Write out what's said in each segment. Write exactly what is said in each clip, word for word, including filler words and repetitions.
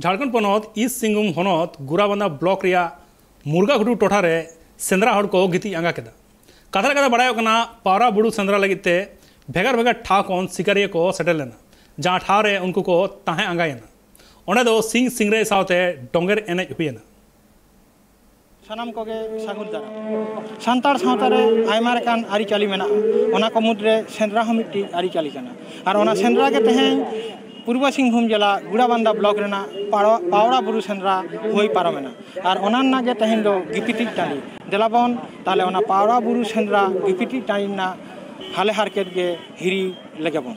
ᱡᱷᱟᱲᱠᱷᱚᱸᱰ ᱯᱚᱱᱚᱛ ᱤᱥᱴ ᱥᱤᱝᱵᱷᱩᱢ ᱦᱚᱱᱚᱛ ᱜᱩᱨᱟᱵᱟᱱᱫᱟ ᱵᱞᱚᱠ ᱨᱮᱭᱟᱜ ᱢᱩᱨᱜᱟᱜᱷᱩᱴᱩ ᱴᱚᱴᱷᱟ ᱨᱮ ᱥᱮᱸᱫᱽᱨᱟ ᱦᱚᱲ ᱠᱚ ᱜᱤᱛᱤᱡ ᱟᱸᱜᱟ ᱠᱮᱫᱟ᱾ ᱠᱟᱛᱷᱟ ᱞᱮᱠᱟᱛᱮ ᱵᱟᱲᱟᱭᱚᱜ ᱠᱟᱱᱟ, ᱯᱟᱣᱨᱟ ᱵᱩᱨᱩ ᱥᱮᱸᱫᱽᱨᱟ ᱞᱟᱹᱜᱤᱫ ᱛᱮ ᱵᱷᱮᱜᱟᱨ ᱵᱷᱮᱜᱟᱨ ᱴᱷᱟᱶ ᱠᱷᱚᱱ ᱥᱤᱠᱟᱹᱨᱤᱭᱟᱹ ᱠᱚ ᱥᱮᱴᱮᱨ ᱞᱮᱱᱟ, ᱡᱟᱦᱟᱸ ᱴᱷᱟᱶ ᱨᱮ ᱩᱱᱠᱩ ᱠᱚ ᱛᱟᱦᱮᱸ ᱟᱸᱜᱟᱭᱮᱱᱟ᱾ ᱚᱸᱰᱮ ᱫᱚ ᱥᱤᱧ ᱥᱤᱝᱨᱟᱹᱭ ᱥᱟᱶᱛᱮ ᱰᱚᱸᱜᱮᱨ ᱮᱱᱮᱡ ᱦᱩᱭᱮᱱᱟ᱾ ᱥᱟᱱᱟᱢ ᱠᱚᱜᱮ ᱥᱟᱹᱜᱩᱱ ᱫᱟᱨᱟᱢ᱾ ᱥᱟᱱᱛᱟᱲ ᱥᱟᱶᱛᱟ ᱨᱮ ᱟᱭᱢᱟ ᱞᱮᱠᱟᱱ ᱟᱹᱨᱤᱪᱟᱹᱞᱤ ᱢᱮᱱᱟᱜᱼᱟ, ᱚᱱᱟ ᱠᱚ ᱢᱩᱫᱽᱨᱮ ᱥᱮᱸᱫᱽᱨᱟ ᱦᱚᱸ ᱢᱤᱫᱴᱤᱡ ᱟᱹᱨᱤᱪᱟᱹᱞᱤ ᱠᱟᱱᱟ᱾ ᱟᱨ ᱚᱱᱟ ᱥᱮᱸᱫᱽᱨᱟ ᱜᱮ ᱛᱮᱦᱮᱧ ᱯᱩᱨᱵᱚ ᱥᱤᱝᱵᱷᱩᱢ ᱡᱮᱞᱟ ᱜᱩᱲᱟᱵᱟᱱᱫᱟ ᱵᱞᱚᱠ ᱨᱮᱱᱟᱜ ᱯᱟᱣᱲᱟ, ᱯᱟᱣᱲᱟ ᱵᱩᱨᱩ ᱥᱮᱸᱫᱽᱨᱟ ᱦᱩᱭ ᱯᱟᱨᱚᱢᱮᱱᱟ᱾ ᱟᱨ ᱚᱱᱟ ᱨᱮᱱᱟᱜ ᱜᱮ ᱛᱮᱦᱮᱧ ᱫᱚ ᱜᱤᱯᱤᱛᱤᱡ ᱴᱟᱺᱰᱤ᱾ ᱫᱮᱞᱟᱵᱚᱱ ᱛᱟᱦᱞᱮ ᱚᱱᱟ ᱯᱟᱣᱲᱟ ᱵᱩᱨᱩ ᱥᱮᱸᱫᱽᱨᱟ ᱜᱤᱯᱤᱛᱤᱡ ᱴᱟᱺᱰᱤ ᱨᱮᱱᱟᱜ ᱦᱟᱞᱮ ᱦᱟᱨᱠᱮᱛ ᱜᱮ ᱦᱤᱨᱤ ᱞᱮᱜᱮ ᱵᱚᱱ᱾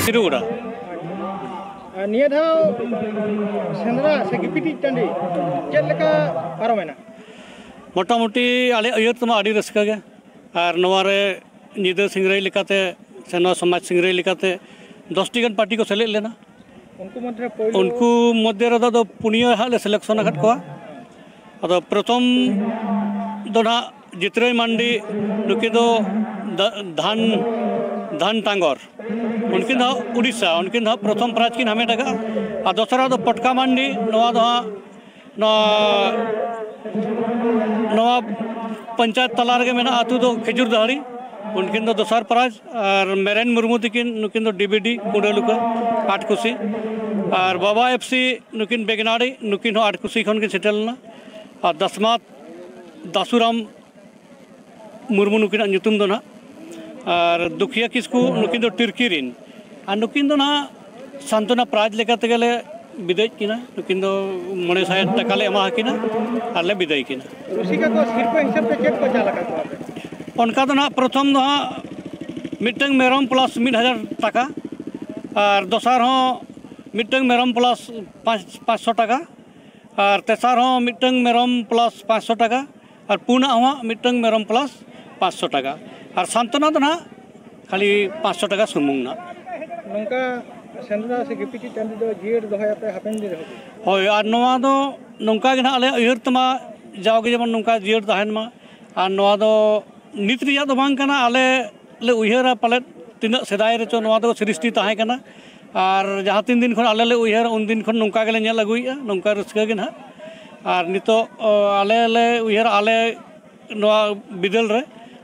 ᱥᱤᱨᱩᱜᱚᱲᱟ᱾ ᱟᱨ ᱱᱤᱭᱟᱹ ᱫᱷᱟᱣ ᱥᱮᱸᱫᱽᱨᱟ ᱥᱮ ᱜᱤᱯᱤᱛᱤᱡ ᱴᱟᱺᱰᱤ ᱪᱮᱫ ᱞᱮᱠᱟ ᱯᱟᱨᱚᱢᱮᱱᱟ? ᱢᱚᱴᱟᱢᱩᱴᱤ ᱟᱞᱮ ᱩᱭᱦᱟᱹᱨ ᱛᱮᱢᱟ ᱟᱹᱰᱤ ᱨᱟᱹᱥᱠᱟᱹ ᱜᱮ᱾ ᱟᱨ ᱱᱚᱣᱟ ᱨᱮ ᱧᱤᱫᱟᱹ ᱥᱤᱝᱨᱟᱹᱭ ᱞᱮᱠᱟᱛᱮ ᱥᱮ ᱱᱚᱣᱟ ᱥᱚᱢᱟᱡᱽ ᱥᱤᱝᱨᱟᱹᱭ ᱞᱮᱠᱟᱛᱮ ᱫᱚᱥ ᱴᱤ ᱜᱟᱱ ᱯᱟᱨᱴᱤ ᱠᱚ ᱥᱮᱞᱮᱫ ᱞᱮᱱᱟ᱾ ᱩᱱᱠᱩ ᱢᱚᱫᱽᱫᱷᱮ ᱨᱮ ᱯᱳᱭᱞᱳ ᱩᱱᱠᱩ ᱢᱚᱫᱽᱫᱷᱮ ᱨᱮᱫᱚ ᱫᱚ ᱯᱩᱱᱭᱟᱹ ᱦᱟᱸᱜ ᱞᱮ ᱥᱤᱞᱮᱠᱥᱚᱱ ᱟᱠᱟᱫ ᱠᱚᱣᱟ᱾ ᱟᱫᱚ ᱯᱨᱚᱛᱷᱚᱢ ᱫᱚ ᱱᱟᱦᱟᱜ ᱡᱤᱛᱨᱟᱹᱭ ᱢᱟᱱᱰᱤ, ᱱᱩᱠᱤᱱ ᱫᱚ ᱫᱟ-, ᱫᱷᱟᱱ, ᱫᱷᱟᱱ ᱴᱟᱝᱜᱚᱨ, ᱩᱱᱠᱤᱱ ᱫᱚ ᱦᱟᱸᱜ ᱩᱲᱤᱥᱥᱟ, ᱩᱱᱠᱤᱱ ᱫᱚ ᱦᱟᱸᱜ ᱯᱨᱚᱛᱷᱚᱢ ᱯᱨᱟᱭᱤᱡᱽ ᱠᱤᱱ ᱦᱟᱢᱮᱴ ᱟᱠᱟᱫᱼᱟ᱾ ᱟᱨ ᱫᱚᱥᱟᱨᱟᱜ ᱫᱚ ᱯᱚᱴᱠᱟ ᱢᱟᱱᱰᱤ, ᱱᱚᱣᱟ ᱫᱚ ᱦᱟᱸᱜ ᱱᱚᱣᱟ, ᱱᱚᱣᱟ ᱯᱚᱧᱪᱟᱭᱮᱛ ᱛᱟᱞᱟ ᱨᱮᱜᱮ ᱢᱮᱱᱟᱜᱼᱟ ᱟᱹᱛᱩ ᱫᱚ ᱠᱷᱮᱡᱩᱨ ᱫᱟᱦᱲᱤ᱾ ᱩᱱᱠᱤᱱ ᱫᱚ ᱫᱚᱥᱟᱨ ᱯᱨᱟᱭᱤᱡᱽ, ᱟᱨ ᱢᱮᱨᱮᱱ ᱢᱩᱨᱢᱩ ᱛᱤᱠᱤᱱ, ᱱᱩᱠᱤᱱ ᱫᱚ ᱰᱤ ᱵᱤ ᱰᱤ ᱠᱩᱰᱟᱹᱞᱩᱠᱟ ᱟᱴ ᱠᱩᱥᱤ, ᱟᱨ ᱵᱟᱵᱟ ᱮᱯᱷ ᱥᱤ ᱱᱩᱠᱤᱱ ᱵᱮᱜᱽᱱᱟᱲᱤ, ᱱᱩᱠᱤᱱ ᱦᱚᱸ ᱟᱴ ᱠᱩᱥᱤ ᱠᱷᱚᱱ ᱠᱤᱱ ᱥᱮᱴᱮᱨ ᱞᱮᱱᱟ᱾ ᱟᱨ ᱫᱟᱥᱢᱟᱛ ᱫᱟᱥᱩᱨᱟᱢ ᱢᱩᱨᱢᱩ ᱱᱩᱠᱤᱱᱟᱜ ᱧᱩᱛᱩᱢ ᱫᱚ ᱱᱟᱦᱟᱜ᱾ ᱟᱨ ᱫᱩᱠᱷᱤᱭᱟᱹ ᱠᱤᱥᱠᱩ, ᱱᱩᱠᱤᱱ ᱫᱚ ᱴᱤᱨᱠᱤ ᱨᱤᱱ᱾ ᱟᱨ ᱱᱩᱠᱤᱱ ᱫᱚ ᱱᱟᱦᱟᱜ ᱥᱟᱱᱛᱚᱱᱟ ᱯᱨᱟᱭᱤᱡᱽ ᱞᱮᱠᱟ ᱛᱮᱜᱮ ᱞᱮ ᱵᱤᱫᱟᱹᱭᱮᱫ ᱠᱤᱱᱟ᱾ ᱱᱩᱠᱤᱱ ᱫᱚ ᱢᱚᱬᱮ ᱥᱟᱭ ᱴᱟᱠᱟ ᱞᱮ ᱮᱢᱟ ᱟᱹᱠᱤᱱᱟ ᱟᱨ ᱞᱮ ᱵᱤᱫᱟᱹᱭ ᱠᱤᱱᱟ᱾ ᱨᱩᱥᱤᱠᱟ ᱠᱚ ᱥᱤᱨᱯᱟᱹ ᱦᱤᱥᱟᱹᱵ ᱛᱮ ᱪᱮᱫ ᱠᱚ ᱪᱟᱞ ᱟᱠᱟᱫ ᱠᱚᱣᱟ ᱯᱮ? ᱚᱱᱠᱟ ᱫᱚ ᱱᱟᱦᱟᱜ ᱯᱨᱚᱛᱷᱚᱢ ᱫᱚ ᱦᱟᱸᱜ ᱢᱤᱫᱴᱟᱝ ᱢᱮᱨᱚᱢ ᱯᱞᱟᱥ ᱢᱤᱫ ᱦᱟᱡᱟᱨ ᱴᱟᱠᱟ, ᱟᱨ ᱫᱚᱥᱟᱨ ᱦᱚᱸ ᱢᱤᱫᱴᱟᱝ ᱢᱮᱨᱚᱢ ᱯᱞᱟᱥ ᱯᱟᱸᱪ, ᱯᱟᱸᱪᱥᱚ ᱴᱟᱠᱟ, ᱟᱨ ᱛᱮᱥᱟᱨ ᱦᱚᱸ ᱢᱤᱫᱴᱟᱝ ᱢᱮᱨᱚᱢ ᱯᱞᱟᱥ ᱯᱟᱸᱪᱥᱚ ᱴᱟᱠᱟ, ᱟᱨ ᱯᱩᱱᱟᱜ ᱦᱚᱸ ᱢᱤᱫᱴᱟᱝ ᱢᱮᱨᱚᱢ ᱯᱞᱟᱥ ᱯᱟᱸᱪᱥᱚ ᱴᱟᱠᱟ᱾ ᱟᱨ ᱥᱟᱱᱛᱚᱱᱟ ᱫᱚ ᱱᱟᱦᱟᱜ ᱠᱷᱟᱹᱞᱤ ᱯᱟᱸᱪᱥᱚ ᱴᱟᱠᱟ ᱥᱩᱢᱩᱝ ᱱᱟᱜ᱾ ᱱᱚᱝᱠᱟ ᱥᱮᱸᱫᱽᱨᱟ ᱥᱮ ᱜᱤᱯᱤᱪᱤ ᱴᱟᱺᱰᱤ ᱫᱚ ᱡᱤᱭᱟᱹᱲ ᱫᱚᱦᱚᱭᱟᱯᱮ ᱦᱟᱯᱮᱱ ᱫᱤᱱ ᱨᱮᱦᱚᱸ? ᱦᱳᱭ, ᱟᱨ ᱱᱚᱣᱟ ᱫᱚ ᱱᱚᱝᱠᱟ ᱜᱮ ᱱᱟᱜ ᱟᱞᱮᱭᱟᱜ ᱩᱭᱦᱟᱹᱨ ᱛᱮᱢᱟ ᱡᱟᱣᱜᱮ ᱡᱮᱢᱚᱱ ᱱᱚᱝᱠᱟ ᱡᱤᱭᱟᱹᱲ ᱛᱟᱦᱮᱱ ᱢᱟ᱾ ᱟᱨ ᱱᱚᱣᱟ ᱫᱚ ᱱᱤᱛ ᱨᱮᱭᱟᱜ ᱫᱚ ᱵᱟᱝ ᱠᱟᱱᱟ, ᱟᱞᱮ ᱞᱮ ᱩᱭᱦᱟᱹᱨᱟ ᱯᱟᱞᱮᱫ ᱛᱤᱱᱟᱹᱜ ᱥᱮᱫᱟᱭ ᱨᱮᱪᱚ ᱱᱚᱣᱟ ᱫᱚ ᱥᱨᱤᱥᱴᱤ ᱛᱟᱦᱮᱸ ᱠᱟᱱᱟ᱾ ᱟᱨ ᱡᱟᱦᱟᱸ ᱛᱤᱱ ᱫᱤᱱ ᱠᱷᱚᱱ ᱟᱞᱮ ᱞᱮ ᱩᱭᱦᱟᱹᱨᱟ, ᱩᱱ ᱫᱤᱱ ᱠᱷᱚᱱ ᱱᱚᱝᱠᱟ ᱜᱮᱞᱮ ᱧᱮᱞ ᱟᱹᱜᱩᱭᱮᱫᱼᱟ, ᱱᱚᱝᱠᱟ ᱨᱟᱹᱥᱠᱟᱹ ᱜᱮ ᱱᱟᱦᱟᱜ᱾ ᱟᱨ ᱱᱤᱛᱚᱜ, ᱚ, ᱟᱞᱮ ᱞᱮ ᱩᱭᱦᱟᱹᱨᱟ ᱟᱞᱮ ᱱᱚᱣᱟ ᱵᱤᱫᱟᱹᱞ ᱨᱮ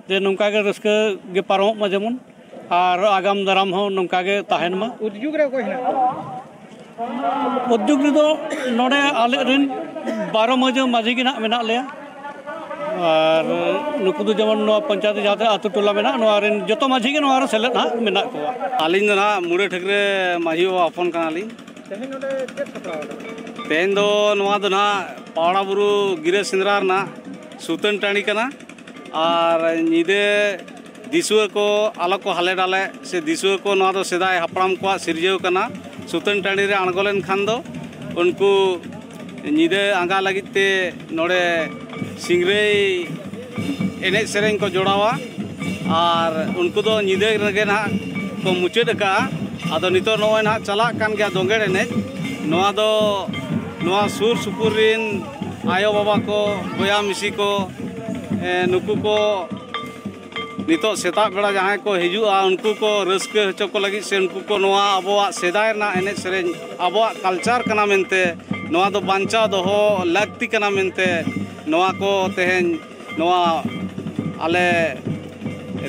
ᱡᱮ ᱱᱚᱝᱠᱟ ᱜᱮ ᱨᱟᱹᱥᱠᱟᱹ ᱜᱮ ᱯᱟᱨᱚᱢᱚᱜ ᱢᱟ ᱡᱮᱢᱚᱱ, ᱟᱨ ᱟᱜᱟᱢ ᱫᱟᱨᱟᱢ ᱦᱚᱸ ᱱᱚᱝᱠᱟ ᱜᱮ ᱛᱟᱦᱮᱱ ᱢᱟ᱾ ᱩᱫᱽᱡᱩᱜᱽ ᱨᱮ ᱚᱠᱚᱭ ᱦᱮᱱᱟᱜ ᱠᱚᱣᱟ? ᱩᱫᱽᱡᱩᱜᱽ ᱨᱮᱫᱚ ᱱᱚᱰᱮ ᱟᱞᱮ ᱨᱮᱱ ᱵᱟᱨᱚ ᱢᱟᱹᱡᱷᱤ, ᱢᱟᱹᱡᱷᱤ ᱜᱮ ᱱᱟᱦᱟᱜ ᱢᱮᱱᱟᱜ ᱞᱮᱭᱟ᱾ ᱟᱨ ᱱᱩᱠᱩ ᱫᱚ ᱡᱮᱢᱚᱱ ᱱᱚᱣᱟ ᱯᱚᱧᱪᱟᱭᱮᱛ ᱡᱟᱦᱟᱸ ᱛᱤᱱᱟᱹᱜ ᱟᱹᱛᱩ ᱴᱚᱞᱟ ᱢᱮᱱᱟᱜᱼᱟ, ᱱᱚᱣᱟ ᱨᱮᱱ ᱡᱚᱛᱚ ᱢᱟᱹᱡᱷᱤ ᱜᱮ ᱱᱚᱣᱟ ᱨᱮ ᱥᱮᱞᱮᱫ ᱦᱟᱸᱜ ᱢᱮᱱᱟᱜ ᱠᱚᱣᱟ᱾ ᱟᱹᱞᱤᱧ ᱫᱚ ᱱᱟᱦᱟᱜ ᱢᱩᱲᱟᱹ ᱴᱷᱟᱹᱠᱨᱟᱹ ᱢᱟᱹᱡᱷᱤ ᱵᱟᱵᱟ ᱦᱚᱯᱚᱱ ᱠᱟᱱᱟᱞᱤᱧ᱾ ᱛᱮᱦᱮᱧ ᱱᱚᱰᱮ ᱪᱮᱫ ᱥᱟᱯᱲᱟᱣ ᱟᱠᱟᱱᱟ? ᱛᱮᱦᱮᱧ ᱫᱚ ᱱᱚᱣᱟ ᱫᱚ ᱱᱟᱦᱟᱜ ᱯᱟᱣᱲᱟ ᱵᱩᱨᱩ ᱜᱤᱨᱟᱹ ᱥᱮᱸᱫᱽᱨᱟ ᱨᱮᱱᱟᱜ ᱥᱩᱛᱟᱹᱱ ᱴᱟᱺᱰᱤ ᱠᱟᱱᱟ᱾ ᱟᱨ ᱧᱤᱫᱟᱹ ᱫᱤᱥᱩᱣᱟᱹ ᱠᱚ ᱟᱞᱚ ᱠᱚ ᱦᱟᱞᱮ ᱰᱟᱞᱮ, ᱥᱮ ᱫᱤᱥᱩᱣᱟᱹ ᱠᱚ, ᱱᱚᱣᱟ ᱫᱚ ᱥᱮᱫᱟᱭ ᱦᱟᱯᱲᱟᱢ ᱠᱚᱣᱟᱜ ᱥᱤᱨᱡᱟᱹᱣ ᱠᱟᱱᱟ᱾ ᱥᱩᱛᱟᱹᱱ ᱴᱟᱺᱰᱤ ᱨᱮ ᱟᱬᱜᱚ ᱞᱮᱱᱠᱷᱟᱱ ᱫᱚ ᱩᱱᱠᱩ ᱧᱤᱫᱟᱹ ᱟᱸᱜᱟ ᱞᱟᱹᱜᱤᱫ ᱛᱮ ᱱᱚᱰᱮ ᱥᱤᱝᱨᱟᱹᱭ ᱮᱱᱮᱡ ᱥᱮᱨᱮᱧ ᱠᱚ ᱡᱚᱲᱟᱣᱟ᱾ ᱟᱨ ᱩᱱᱠᱩ ᱫᱚ ᱧᱤᱫᱟᱹ ᱨᱮᱜᱮ ᱱᱟᱦᱟᱜ ᱠᱚ ᱢᱩᱪᱟᱹᱫ ᱟᱠᱟᱜᱼᱟ᱾ ᱟᱫᱚ ᱱᱤᱛᱚᱜ ᱱᱚᱜᱼᱚᱭ ᱱᱟᱦᱟᱜ ᱪᱟᱞᱟᱜ ᱠᱟᱱ ᱜᱮᱭᱟ ᱫᱚᱝᱜᱮᱲ ᱮᱱᱮᱡ᱾ ᱱᱚᱣᱟ ᱫᱚ ᱱᱚᱣᱟ ᱥᱩᱨ ᱥᱩᱯᱩᱨ ᱨᱤᱱ ᱟᱭᱳ ᱵᱟᱵᱟ ᱠᱚ, ᱵᱚᱭᱦᱟ ᱢᱤᱥᱤ ᱠᱚ, ᱮ, ᱱᱩᱠᱩ ᱠᱚ ᱱᱤᱛᱚᱜ ᱥᱮᱛᱟᱜ ᱵᱮᱲᱟ ᱡᱟᱦᱟᱸᱭ ᱠᱚ ᱦᱤᱡᱩᱜᱼᱟ, ᱩᱱᱠᱩ ᱠᱚ ᱨᱟᱹᱥᱠᱟᱹ ᱦᱚᱪᱚ ᱠᱚ ᱞᱟᱹᱜᱤᱫ ᱥᱮ ᱩᱱᱠᱩ ᱠᱚ ᱱᱚᱣᱟ ᱟᱵᱚᱣᱟᱜ ᱥᱮᱫᱟᱭ ᱨᱮᱱᱟᱜ ᱮᱱᱮᱡ ᱥᱮᱨᱮᱧ, ᱟᱵᱚᱣᱟᱜ ᱠᱟᱞᱪᱟᱨ ᱠᱟᱱᱟ ᱢᱮᱱᱛᱮ, ᱱᱚᱣᱟ ᱫᱚ ᱵᱟᱧᱪᱟᱣ ᱫᱚᱦᱚ ᱞᱟᱹᱠᱛᱤ ᱠᱟᱱᱟ ᱢᱮᱱᱛᱮ, ᱱᱚᱣᱟ ᱠᱚ ᱛᱮᱦᱮᱧ ᱱᱚᱣᱟ ᱟᱞᱮ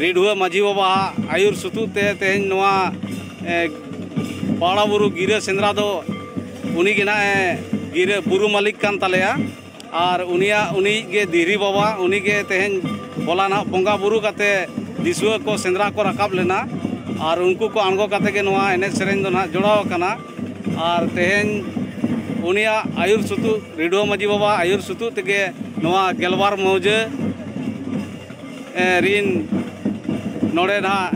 ᱨᱤᱰᱷᱩᱣᱟᱹ ᱢᱟᱹᱡᱷᱤ ᱵᱟᱵᱟᱣᱟᱜ ᱟᱹᱭᱩᱨ ᱥᱩᱛᱩᱜ ᱛᱮ ᱛᱮᱦᱮᱧ ᱱᱚᱣᱟ, ᱮ, ᱯᱟᱣᱲᱟ ᱵᱩᱨᱩ ᱜᱤᱨᱟᱹ ᱥᱮᱸᱫᱽᱨᱟ ᱫᱚ ᱩᱱᱤ ᱜᱮ ᱱᱟᱜ ᱮ ᱜᱤᱨᱟᱹ ᱵᱩᱨᱩ ᱢᱟᱹᱞᱤᱠ ᱠᱟᱱ ᱛᱟᱞᱮᱭᱟ᱾ ᱟᱨ ᱩᱱᱤᱭᱟᱜ, ᱩᱱᱤ ᱜᱮ ᱫᱷᱤᱨᱤ ᱵᱟᱵᱟ, ᱩᱱᱤ ᱜᱮ ᱛᱮᱦᱮᱧ ᱦᱚᱞᱟ ᱱᱟᱜ ᱵᱚᱸᱜᱟ ᱵᱩᱨᱩ ᱠᱟᱛᱮ ᱫᱤᱥᱩᱣᱟᱹ ᱠᱚ ᱥᱮᱸᱫᱽᱨᱟ ᱠᱚ ᱨᱟᱠᱟᱵ ᱞᱮᱱᱟ᱾ ᱟᱨ ᱩᱱᱠᱩ ᱠᱚ ᱟᱬᱜᱚ ᱠᱟᱛᱮ ᱜᱮ ᱱᱚᱣᱟ ᱮᱱᱮᱡ ᱥᱮᱨᱮᱧ ᱫᱚ ᱱᱟᱦᱟᱜ ᱡᱚᱲᱟᱣ ᱟᱠᱟᱱᱟ᱾ ᱟᱨ ᱛᱮᱦᱮᱧ ᱩᱱᱤᱭᱟᱜ ᱟᱹᱭᱩᱨ ᱥᱩᱛᱩᱜ, ᱨᱤᱰᱷᱩᱣᱟᱹ ᱢᱟᱹᱡᱷᱤ ᱵᱟᱵᱟ ᱟᱹᱭᱩᱨ ᱥᱩᱛᱩᱜ ᱛᱮᱜᱮ ᱱᱚᱣᱟ ᱜᱮᱞᱵᱟᱨ ᱢᱟᱹᱣᱡᱟᱹ, ᱮ, ᱨᱤᱱ ᱱᱚᱰᱮ ᱱᱟᱦᱟᱜ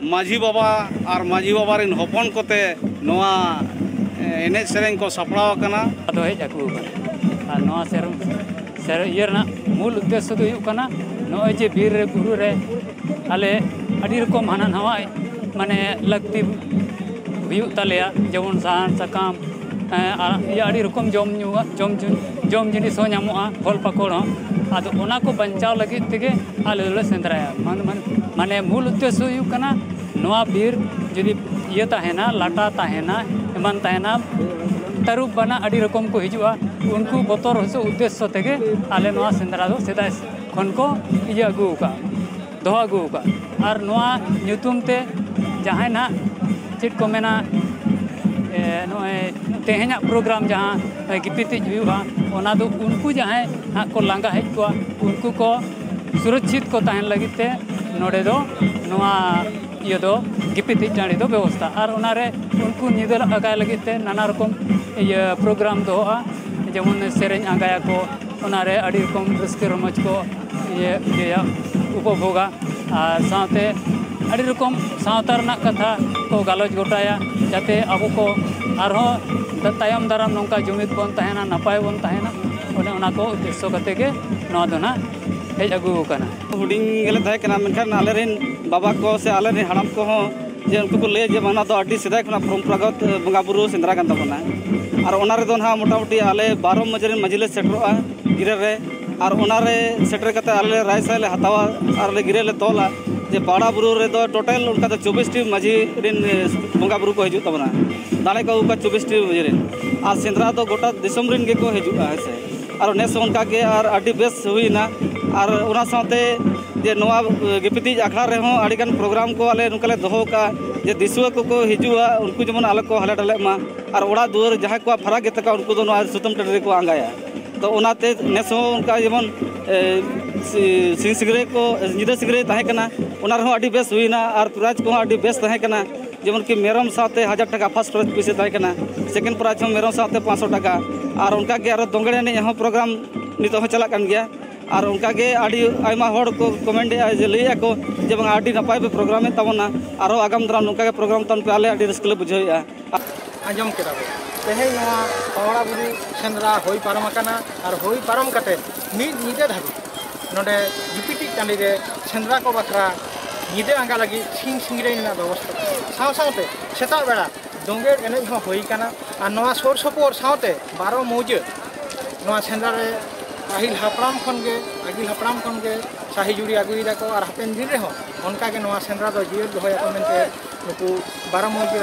ᱢᱟᱹᱡᱷᱤ ᱵᱟᱵᱟ ᱟᱨ ᱢᱟᱹᱡᱷᱤ ᱵᱟᱵᱟ ᱨᱤᱱ ᱦᱚᱯᱚᱱ ᱠᱚᱛᱮ ᱱᱚᱣᱟ, ᱮ, ᱮᱱᱮᱡ ᱥᱮᱨᱮᱧ ᱠᱚ ᱥᱟᱯᱲᱟᱣ ᱟᱠᱟᱱᱟ᱾ ᱟᱫᱚ ᱦᱮᱡ ᱟᱹᱜᱩ ᱟᱠᱟᱱᱟ᱾ ᱟᱨ ᱱᱚᱣᱟ ᱥᱮᱨ-, ᱥᱮᱨ-, ᱤᱭᱟᱹ ᱨᱮᱱᱟᱜ ᱢᱩᱞ ᱩᱫᱽᱫᱮᱥᱥᱚ ᱫᱚ ᱦᱩᱭᱩᱜ ᱠᱟᱱᱟ, ᱱᱚᱜᱼᱚᱭ ᱡᱮ ᱵᱤᱨ ᱨᱮ, ᱵᱩᱨᱩ ᱨᱮ ᱟᱞᱮ ᱟᱹᱰᱤ ᱨᱚᱠᱚᱢ ᱦᱟᱱᱟ ᱱᱟᱣᱟ ᱢᱟᱱᱮ ᱞᱟᱹᱠᱛᱤ ᱦᱩᱭᱩᱜ ᱛᱟᱞᱮᱭᱟ, ᱡᱮᱢᱚᱱ ᱥᱟᱦᱟᱱ ᱥᱟᱠᱟᱢ, ᱮᱸ, ᱟᱨ ᱤᱭᱟᱹ ᱟᱹᱰᱤ ᱨᱚᱠᱚᱢ ᱡᱚᱢ ᱧᱩᱣᱟᱜ, ᱡᱚᱢ ᱡᱤᱱ-, ᱡᱚᱢ ᱡᱤᱱᱤᱥ ᱦᱚᱸ ᱧᱟᱢᱚᱜᱼᱟ, ᱯᱷᱚᱞ ᱯᱟᱠᱚᱲ ᱦᱚᱸ᱾ ᱟᱫᱚ ᱚᱱᱟ ᱠᱚ ᱵᱟᱧᱪᱟᱣ ᱞᱟᱹᱜᱤᱫ ᱛᱮᱜᱮ ᱟᱞᱮ ᱫᱚᱞᱮ ᱥᱮᱸᱫᱽᱨᱟᱭᱟ᱾ ᱢᱟᱱᱮ, ᱢᱟᱱᱮ, ᱢᱟᱱᱮ ᱢᱩᱞ ᱩᱫᱽᱫᱮᱥᱥᱚ ᱦᱩᱭᱩᱜ ᱠᱟᱱᱟ, ᱱᱚᱣᱟ ᱵᱤᱨ ᱡᱩᱫᱤ ᱤᱭᱟᱹ ᱛᱟᱦᱮᱱᱟ, ᱞᱟᱴᱟ ᱛᱟᱦᱮᱱᱟ, ᱮᱢᱟᱱ ᱛᱟᱦᱮᱱᱟ, ᱛᱟᱹᱨᱩᱵ ᱵᱟᱱᱟ ᱟᱹᱰᱤ ᱨᱚᱠᱚᱢ ᱠᱚ ᱦᱤᱡᱩᱜᱼᱟ, ᱩᱱᱠᱩ ᱵᱚᱛᱚᱨ ᱦᱚᱪᱚ ᱩᱫᱽᱫᱮᱥᱥᱚ ᱛᱮᱜᱮ ᱟᱞᱮ ᱱᱚᱣᱟ ᱥᱮᱸᱫᱽᱨᱟ ᱫᱚ ᱥᱮᱫᱟᱭ ᱠᱷᱚᱱ ᱠᱚ ᱤᱭᱟᱹ ᱟᱹᱜᱩ ᱟᱠᱟᱫᱼᱟ, ᱫᱚᱦᱚ ᱟᱹᱜᱩ ᱟᱠᱟᱫᱼᱟ᱾ ᱟᱨ ᱱᱚᱣᱟ ᱧᱩᱛᱩᱢ ᱛᱮ ᱡᱟᱦᱟᱸᱭ ᱱᱟᱦᱟᱜ ᱪᱮᱫ ᱠᱚ ᱢᱮᱱᱟ, ᱮ, ᱱᱚᱜᱼᱚᱭ ᱛᱮᱦᱮᱧᱟᱜ ᱯᱨᱳᱜᱨᱟᱢ ᱡᱟᱦᱟᱸ ᱜᱤᱯᱤᱛᱤᱡ ᱦᱩᱭᱩᱜᱼᱟ, ᱚᱱᱟ ᱫᱚ ᱩᱱᱠᱩ ᱡᱟᱦᱟᱸᱭ ᱱᱟᱦᱟᱜ ᱠᱚ ᱞᱟᱸᱜᱟ ᱦᱮᱡ ᱠᱚᱣᱟ, ᱩᱱᱠᱩ ᱠᱚ ᱥᱩᱨᱚᱠᱪᱷᱤᱛ ᱠᱚ ᱛᱟᱦᱮᱱ ᱞᱟᱹᱜᱤᱫ ᱛᱮ ᱱᱚᱰᱮ ᱫᱚ ᱱᱚᱣᱟ ᱤᱭᱟᱹ ᱫᱚ ᱜᱤᱯᱤᱛᱤᱡ ᱴᱟᱺᱰᱤ ᱫᱚ ᱵᱮᱵᱚᱥᱛᱷᱟ᱾ ᱟᱨ ᱚᱱᱟᱨᱮ ᱩᱱᱠᱩ ᱧᱤᱫᱟᱹ ᱟᱸᱜᱟᱭ ᱞᱟᱹᱜᱤᱫ ᱛᱮ ᱱᱟᱱᱟ ᱨᱚᱠᱚᱢ ᱤᱭᱟᱹ ᱯᱨᱳᱜᱨᱟᱢ ᱫᱚᱦᱚᱜᱼᱟ, ᱡᱮᱢᱚᱱ ᱥᱮᱨᱮᱧ ᱟᱸᱜᱟᱭᱟᱠᱚ, ᱚᱱᱟᱨᱮ ᱟᱹᱰᱤ ᱨᱚᱠᱚᱢ ᱨᱟᱹᱥᱠᱟᱹ ᱨᱚᱢᱚᱡᱽ ᱠᱚ ᱤᱭᱟᱹ, ᱤᱭᱟᱹᱭᱟ, ᱩᱯᱚᱵᱷᱳᱜᱟ᱾ ᱟᱨ ᱥᱟᱶᱛᱮ ᱟᱹᱰᱤ ᱨᱚᱠᱚᱢ ᱥᱟᱶᱛᱟ ᱨᱮᱱᱟᱜ ᱠᱟᱛᱷᱟ ᱠᱚ ᱜᱟᱞᱚᱪ ᱜᱚᱴᱟᱭᱟ, ᱡᱟᱛᱮ ᱟᱵᱚ ᱠᱚ ᱟᱨᱦᱚᱸ ᱛᱟᱭᱚᱢ ᱫᱟᱨᱟᱢ ᱱᱚᱝᱠᱟ ᱡᱩᱢᱤᱫ ᱵᱚᱱ ᱛᱟᱦᱮᱱᱟ, ᱱᱟᱯᱟᱭ ᱵᱚᱱ ᱛᱟᱦᱮᱱᱟ, ᱚᱱᱮ ᱚᱱᱟ ᱠᱚ ᱩᱫᱽᱫᱮᱥᱥᱚ ᱠᱟᱛᱮ ᱜᱮ ᱱᱚᱣᱟ ᱫᱚ ᱱᱟᱦᱟᱜ ᱦᱮᱡ ᱟᱹᱜᱩ ᱟᱠᱟᱱᱟ᱾ ᱦᱩᱰᱤᱧ ᱜᱮᱞᱮ ᱛᱟᱦᱮᱸ ᱠᱟᱱᱟ, ᱢᱮᱱᱠᱷᱟᱱ ᱟᱞᱮᱨᱮᱱ ᱵᱟᱵᱟ ᱠᱚ ᱥᱮ ᱟᱞᱮᱨᱮᱱ ᱦᱟᱲᱟᱢ ᱠᱚᱦᱚᱸ ᱡᱮ ᱩᱱᱠᱩ ᱠᱚ ᱞᱟᱹᱭᱟ ᱡᱮ ᱵᱟᱝ, ᱱᱚᱣᱟ ᱫᱚ ᱟᱹᱰᱤ ᱥᱮᱫᱟᱭ ᱠᱷᱚᱱᱟᱜ ᱯᱚᱨᱚᱢᱯᱚᱨᱟᱜᱚᱛ, ᱮ, ᱵᱚᱸᱜᱟ ᱵᱩᱨᱩ ᱥᱮᱸᱫᱽᱨᱟ ᱠᱟᱱ ᱛᱟᱵᱚᱱᱟ᱾ ᱟᱨ ᱚᱱᱟ ᱨᱮᱫᱚ ᱱᱟᱦᱟᱜ ᱢᱚᱴᱟᱢᱩᱴᱤ ᱟᱞᱮ ᱵᱟᱨᱚ ᱢᱟᱹᱡᱷᱤ ᱨᱮᱱ ᱢᱟᱹᱡᱷᱤ ᱞᱮ ᱥᱮᱴᱮᱨᱚᱜᱼᱟ ᱜᱤᱨᱟᱹ ᱨᱮ᱾ ᱟᱨ ᱚᱱᱟ ᱨᱮ ᱥᱮᱴᱮᱨ ᱠᱟᱛᱮ ᱟᱞᱮ ᱞᱮ ᱨᱟᱭ ᱥᱟᱭ ᱞᱮ ᱦᱟᱛᱟᱣᱟ ᱟᱨ ᱞᱮ ᱜᱤᱨᱟᱹ ᱞᱮ ᱛᱚᱞᱟ ᱡᱮ ᱯᱟᱣᱲᱟ ᱵᱩᱨᱩ ᱨᱮᱫᱚ ᱴᱳᱴᱟᱞ ᱚᱱᱠᱟ ᱫᱚ ᱪᱚᱵᱵᱤᱥ ᱴᱤ ᱢᱟᱹᱡᱷᱤ ᱨᱮᱱ, ᱮ, ᱵᱚᱸᱜᱟ ᱵᱩᱨᱩ ᱠᱚ ᱦᱤᱡᱩᱜ ᱛᱟᱵᱚᱱᱟ, ᱫᱟᱲᱮ ᱠᱚ ᱟᱹᱜᱩ ᱠᱚᱣᱟ ᱪᱚᱵᱵᱤᱥ ᱴᱤ ᱢᱟᱹᱡᱷᱤ ᱨᱮᱱ᱾ ᱟᱨ ᱥᱮᱸᱫᱽᱨᱟ ᱫᱚ ᱜᱚᱴᱟ ᱫᱤᱥᱚᱢ ᱨᱮᱱ ᱜᱮᱠᱚ ᱦᱤᱡᱩᱜᱼᱟ, ᱦᱮᱸ ᱥᱮ᱾ ᱟᱨ ᱱᱮᱥ ᱦᱚᱸ ᱚᱱᱠᱟ ᱜᱮ ᱟᱨ ᱟᱹᱰᱤ ᱵᱮᱥ ᱦᱩᱭᱱᱟ᱾ ᱟᱨ ᱚᱱᱟ ᱥᱟᱶᱛᱮ ᱡᱮ ᱱᱚᱣᱟ, ᱮ, ᱜᱤᱯᱤᱛᱤᱡ ᱟᱠᱷᱲᱟ ᱨᱮᱦᱚᱸ ᱟᱹᱰᱤᱜᱟᱱ ᱯᱨᱳᱜᱨᱟᱢ ᱠᱚ ᱟᱞᱮ ᱱᱚᱝᱠᱟ ᱞᱮ ᱫᱚᱦᱚ ᱟᱠᱟᱫᱼᱟ, ᱡᱮ ᱫᱤᱥᱩᱣᱟᱹ ᱠᱚᱠᱚ ᱦᱤᱡᱩᱜᱼᱟ, ᱩᱱᱠᱩ ᱡᱮᱢᱚᱱ ᱟᱞᱚ ᱠᱚ ᱦᱟᱞᱮ ᱰᱟᱞᱮᱜ ᱢᱟ᱾ ᱟᱨ ᱚᱲᱟᱜ ᱫᱩᱣᱟᱹᱨ ᱡᱟᱦᱟᱸᱭ ᱠᱚᱣᱟᱜ ᱯᱷᱟᱨᱟᱠ ᱜᱮᱛᱟ ᱠᱚᱣᱟ, ᱩᱱᱠᱩ ᱫᱚ ᱱᱚᱣᱟ ᱥᱩᱛᱟᱹᱢ ᱴᱟᱺᱰᱤ ᱨᱮᱠᱚ ᱟᱸᱜᱟᱭᱟ᱾ ᱛᱚ ᱚᱱᱟᱛᱮ ᱱᱮᱥ ᱦᱚᱸ ᱚᱱᱠᱟ ᱡᱮᱢᱚᱱ, ᱮ, ᱥᱤ-, ᱥᱤᱧ ᱥᱤᱸᱜᱟᱹᱲ ᱠᱚ, ᱧᱤᱫᱟᱹ ᱥᱤᱸᱜᱟᱹᱲ ᱛᱟᱦᱮᱸ ᱠᱟᱱᱟ, ᱚᱱᱟ ᱨᱮᱦᱚᱸ ᱟᱹᱰᱤ ᱵᱮᱥ ᱦᱩᱭᱱᱟ᱾ ᱟᱨ ᱯᱨᱟᱭᱤᱡᱽ ᱠᱚᱦᱚᱸ ᱟᱹᱰᱤ ᱵᱮᱥ ᱛᱟᱦᱮᱸ ᱠᱟᱱᱟ, ᱡᱮᱢᱚᱱ ᱠᱤ ᱢᱮᱨᱚᱢ ᱥᱟᱶᱛᱮ ᱦᱟᱡᱟᱨ ᱴᱟᱠᱟ ᱯᱷᱟᱥᱴ ᱯᱨᱟᱭᱤᱡᱽ ᱯᱩᱭᱥᱟᱹ ᱛᱟᱦᱮᱸ ᱠᱟᱱᱟ, ᱥᱮᱠᱮᱱᱰ ᱯᱨᱟᱭᱤᱡᱽ ᱦᱚᱸ ᱢᱮᱨᱚᱢ ᱥᱟᱶᱛᱮ ᱯᱟᱸᱪᱥᱚ ᱴᱟᱠᱟ᱾ ᱟᱨ ᱚᱱᱠᱟ ᱜᱮ ᱟᱨᱚ ᱫᱚᱝᱜᱲᱮ ᱮᱱᱮᱡ ᱦᱚᱸ ᱯᱨᱳᱜᱨᱟᱢ ᱱᱤᱛᱚᱜ ᱦᱚᱸ ᱪᱟᱞᱟᱜ ᱠᱟᱱ ᱜᱮᱭᱟ᱾ ᱟᱨ ᱚᱱᱠᱟ ᱜᱮ ᱟᱹᱰᱤ ᱟᱭᱢᱟ ᱦᱚᱲ ᱠᱚ ᱠᱚᱢᱮᱱᱴ ᱮᱫᱼᱟ, ᱡᱮ ᱞᱟᱹᱭᱮᱫᱼᱟ ᱠᱚ ᱡᱮ ᱵᱟᱝ, ᱟᱹᱰᱤ ᱱᱟᱯᱟᱭ ᱯᱮ ᱯᱨᱳᱜᱨᱟᱢᱮᱫ ᱛᱟᱵᱚᱱᱟ, ᱟᱨᱦᱚᱸ ᱟᱜᱟᱢ ᱫᱟᱨᱟᱢ ᱱᱚᱝᱠᱟ ᱜᱮ ᱯᱨᱳᱜᱨᱟᱢ ᱛᱟᱵᱚᱱ ᱯᱮ, ᱟᱞᱮ ᱟᱹᱰᱤ ᱨᱟᱹᱥᱠᱟᱹ ᱞᱮ ᱵᱩᱡᱷᱟᱹᱣᱮᱫᱼᱟ᱾ ᱟᱸᱡᱚᱢ ᱠᱮᱫᱟ ᱵᱚ, ᱛᱮᱦᱮᱧ ᱱᱚᱣᱟ ᱯᱟᱣᱲᱟ ᱵᱩᱨᱩ ᱥᱮᱸᱫᱽᱨᱟ ᱦᱩᱭ ᱯᱟᱨᱚᱢ ᱟᱠᱟᱱᱟ᱾ ᱟᱨ ᱦᱩᱭ ᱯᱟᱨᱚᱢ ᱠᱟᱛᱮ ᱢᱤᱫ ᱧᱤᱫᱟᱹ ᱫᱷᱟᱹᱵᱤᱡ ᱱᱚᱰᱮ ᱜᱤᱯᱤᱛᱤᱡ ᱴᱟᱺᱰᱤ ᱨᱮ ᱥᱮᱸᱫᱽᱨᱟ ᱠᱚ ᱵᱟᱠᱷᱨᱟ ᱧᱤᱫᱟᱹ ᱟᱸᱜᱟ ᱞᱟᱹᱜᱤᱫ ᱥᱤᱧ ᱥᱤᱝᱨᱟᱹᱭ ᱨᱮᱱᱟᱜ ᱵᱮᱵᱚᱥᱛᱷᱟ ᱠᱟᱱᱟ᱾ ᱥᱟᱶ ᱥᱟᱶᱛᱮ ᱥᱮᱛᱟᱜ ᱵᱮᱲᱟ ᱫᱚᱝᱜᱮᱲ ᱮᱱᱮᱡ ᱦᱚᱸ ᱦᱩᱭ ᱠᱟᱱᱟ᱾ ᱟᱨ ᱱᱚᱣᱟ ᱥᱩᱨ ᱥᱩᱯᱩᱨ ᱥᱟᱶᱛᱮ ᱵᱟᱨᱚ ᱢᱩᱡᱟᱹ ᱱᱚᱣᱟ ᱥᱮᱸᱫᱽᱨᱟ ᱨᱮ ᱯᱟᱹᱦᱤᱞ ᱦᱟᱯᱲᱟᱢ ᱠᱷᱚᱱ ᱜᱮ, ᱟᱹᱜᱤᱞ ᱦᱟᱯᱲᱟᱢ ᱠᱷᱚᱱ ᱜᱮ ᱥᱟᱹᱦᱤ ᱡᱩᱲᱤ ᱟᱹᱜᱩᱭ ᱫᱟᱠᱚ᱾ ᱟᱨ ᱦᱟᱯᱮᱱ ᱫᱤᱱ ᱨᱮᱦᱚᱸ ᱚᱱᱠᱟ ᱜᱮ ᱱᱚᱣᱟ ᱥᱮᱸᱫᱽᱨᱟ ᱫᱚ ᱡᱤᱭᱟᱹᱲ ᱫᱚᱦᱚᱭᱟᱠᱚ ᱢᱮᱱᱛᱮ ᱱᱩᱠᱩ ᱵᱟᱨᱚ ᱢᱩᱡᱟᱹ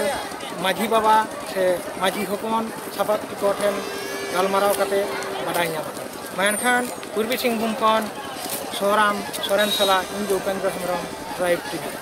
ᱢᱟᱹᱡᱷᱤ ᱵᱟᱵᱟ ᱥᱮ ᱢᱟᱹᱡᱷᱤ ᱦᱚᱯᱚᱱ ᱥᱟᱯᱟᱵ ᱠᱚ ᱴᱷᱮᱱ ᱜᱟᱞᱢᱟᱨᱟᱣ ᱠᱟᱛᱮ ᱵᱟᱰᱟᱭ ᱧᱟᱢ ᱟᱠᱟᱱᱟ᱾ ᱢᱟ ᱮᱱᱠᱷᱟᱱ ᱯᱩᱨᱵᱤ ᱥᱤᱝᱵᱷᱩᱢ ᱠᱷᱚᱱ ᱥᱚᱦᱨᱟᱢ ᱥᱚᱨᱮᱱ ᱥᱟᱞᱟᱜ ᱤᱧ ᱫᱚ ᱩᱯᱮᱱᱫᱨᱚ ᱦᱮᱢᱵᱨᱚᱢ, ᱴᱨᱟᱭᱤᱵᱽ ᱴᱤᱵᱷᱤ᱾